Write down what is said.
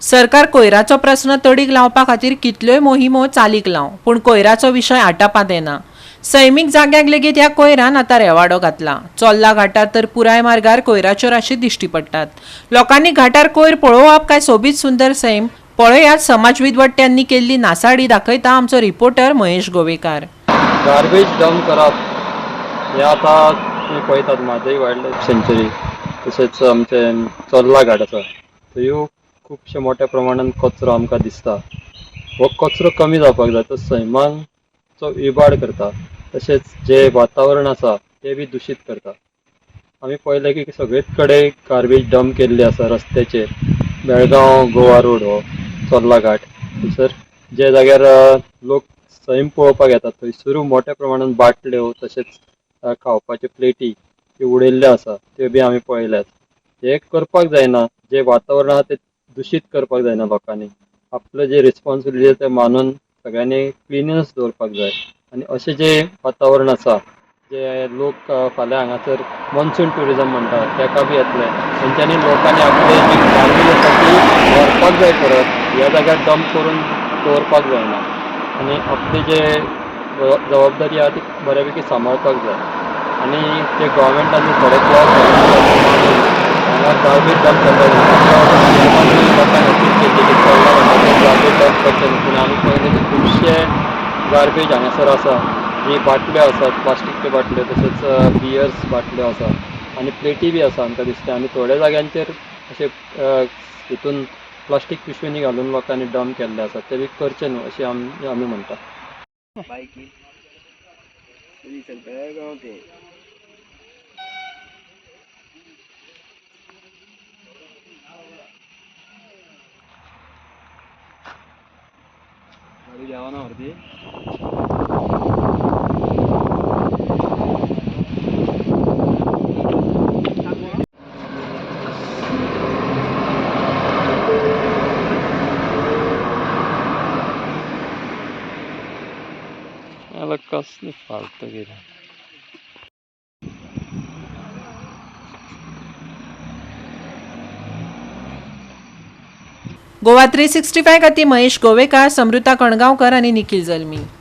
सरकार कोयराचो प्रस्न तडीक लावपा खातीर कितल्योय मोहिमो चालीक लावं, पूण कोयराचो विशय आटापांत येना. सैमीक जाग्याक लेगीत ह्या कोयरान आतां रेवाडो घातला. चोल्ला घाटार तर पुराय मार्गार कोयराच्यो राशी दिश्टी पडटात. लोकांनी घाटार कोयर पळोवप काय सोबीत सुंदर सैम? पळयात समाज विद्वट्ट्यांनी केल्ली नासाडी दाखयता आमचो reporter Mahesh Govekar. Garbage dump करप हें आतां तुमी पळयतात, म्हादय वायल्ड लायफ सँच्युरी तशेंच आमचें चोर्ला घाट आसा, थंयूय खुबशे मोठ्या प्रमाणान कचरो आमकां दिसता. हो कचरो कमी जावपाक जाय. तो सैमाचो इबाड करता, तशेंच जें वातावरण आसा तें बी दुशीत करता. आमी पळयलें की सगळेच कडेन गार्बेज डंप केल्ली आसा रस्त्याचेर. बेळगांव गोवा रोड हो चोर्ला घाट, थंयसर जे जाग्यार लोक सैम पळोवपाक येतात थंयसरूय मोठ्या प्रमाणान बाटल्यो तशेंच खावपाच्यो प्लेटी त्यो उडयल्ल्यो आसा, त्यो बी आमी पळयल्यात. हें करपाक जायना. जें वातावरण आसा तें दुशीत करपाक जायना. लोकांनी आपलें जें रिस्पोन्सिबिलिटी तें मानून सगळ्यांनी क्लिननेस दवरपाक जाय. आनी अशें जें वातावरण आसा, जे लोक फाल्यां हांगासर मॉन्सून ट्युरिजम म्हणटा तेका बी येतले, तेंच्यांनी लोकांनी आपली जी गार्बेज आसा ती व्हरपाक जाय, परत ह्या जाग्यार डंप करून दवरपाक जायना. आनी आपली जे जबाबदारी आहा ती बऱ्यापैकी सांबाळपाक जाय. आनी जे गोवोरमेंटान थोडे क्लॉज घालून हांगा गार्बेज डंप करपाक जायना, लोकांक अपील केल्ली की चोर्ला घाटाचेर गार्बेज डंप करचें न्हू. पूण आमी पळयलें की खुबशे गार्बेज हांगासर आसा, जी बाटल्यो आसात, प्लास्टीकच्यो बाटल्यो, तशेंच बियर्स बाटल्यो आसा आनी प्लेटी बी आसा आमकां दिसता. आनी थोड्या जाग्यांचेर अशें हितून प्लास्टीक पिशवेंनी घालून लोकांनी डंप केल्ले आसा, ते बी करचें न्हू अशें आमी म्हणटा. बायकी बेळगांव ते. गाडी देंवना वरती. कसली फालतू कितें. गोवा 365 खातीर महेश गोवेकार, समृता कणगांवकर आनी निखिल जल्मी.